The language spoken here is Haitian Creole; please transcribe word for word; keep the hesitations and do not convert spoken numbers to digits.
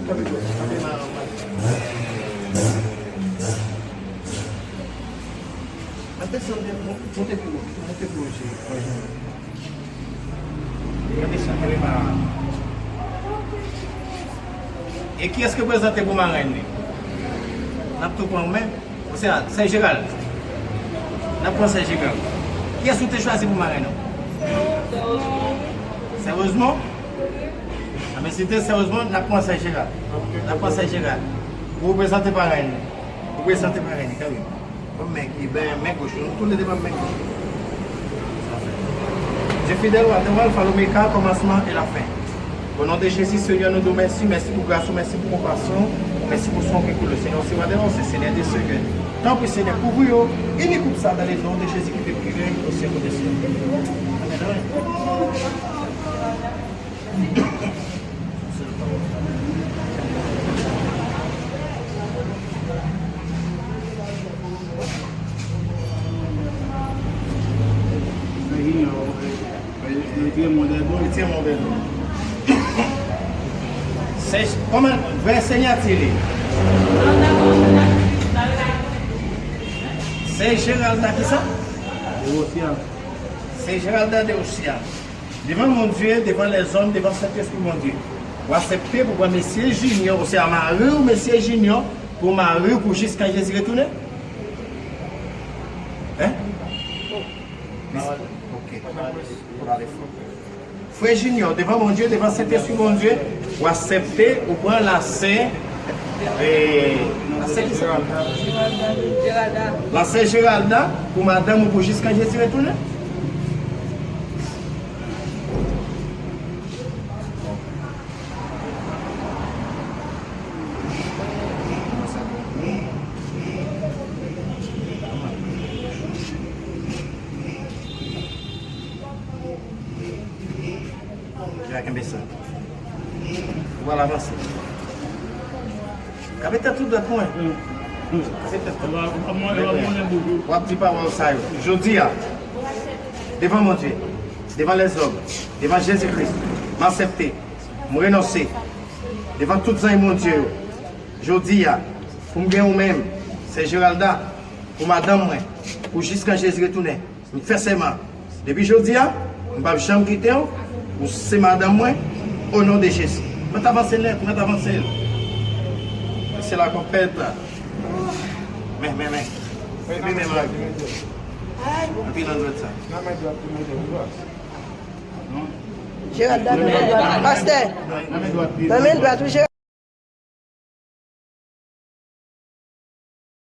Kanpe dwat, kanpe maranm. Atè, sanble, monte pi wo, monte pi wo, se, gade sa, kanpe maranm. E kiyès ki prezante pou marenn li? N ap tou pran men. Ou se a, Sè Jeral. N ap pran Sè Jeral. Kiyès ou te chwazi pou marenn ou? Sè Rosemond? A, men si te Sè Rosemond, n ap pran Sè Jeral. N ap pran Sè Jeral. Ou reprezante parenn. Ou reprezante parenn, kanpe. Ban m men ki, ben, men goch, nou toulede ban m men goch. Dieu fidèle, roi des rois, alpha, l'oméga, commencement et la fin. Au nom de Jésus, Seigneur, nous te remercions. Merci pour grâce, merci pour compassion, merci pour son qui coule. Seigneur, c'est roi des rois, c'est Seigneur des seigneurs. Tant pis, Seigneur, couvre-yo, ini koup sa dans le nom de Jésus qui vit, qui règne au siècle des siècles. Amen, amen. Sè, kòman, vrè sinyati li? Sè Geralda kisa? Sè Geralda de Osia. Devan Bondye, devan lèzòm, devan Sentespri Bondye. Ou aksepte pou pran mesye Junior, ou se a mari w, mesye Junior, pou mari w pou jiskan Jezi retounen? Hein? Ok. Frè Junior, devan Bondye, devan Sentespri Bondye, ou aksepte, ou pran lasè, eh, lasè kisa? Lasè Geralda pou madanm ou pou jiskan Jezi retounen? Jwa kenbe sa. Ou al avanse. Kanpe tèt ou dwat pou mwen. Kanpe tèt ou. W ap di pawòl sa yo. Jodi a, devan Bondye, devan lèzòm, devan Jezi Kris, m aksepte, m renonse, devan tout zanj Bondye yo, jodi a, pou m gen ou menm, Sè Geralda, pou madanm mwen, pou jiskan Jezi retounen. M fè sèman, depi jodi a, m p ap janm kite w, ou se madanm mwen, o non de Jezi. Mèt avanse nèt, mèt avanse. Se la konpèt. Men, men, men. Men, men, men, men. Anpi nan dwèt sa. Geralda nan men dwat. Pastè. Nan men dwat, wi, Geralda.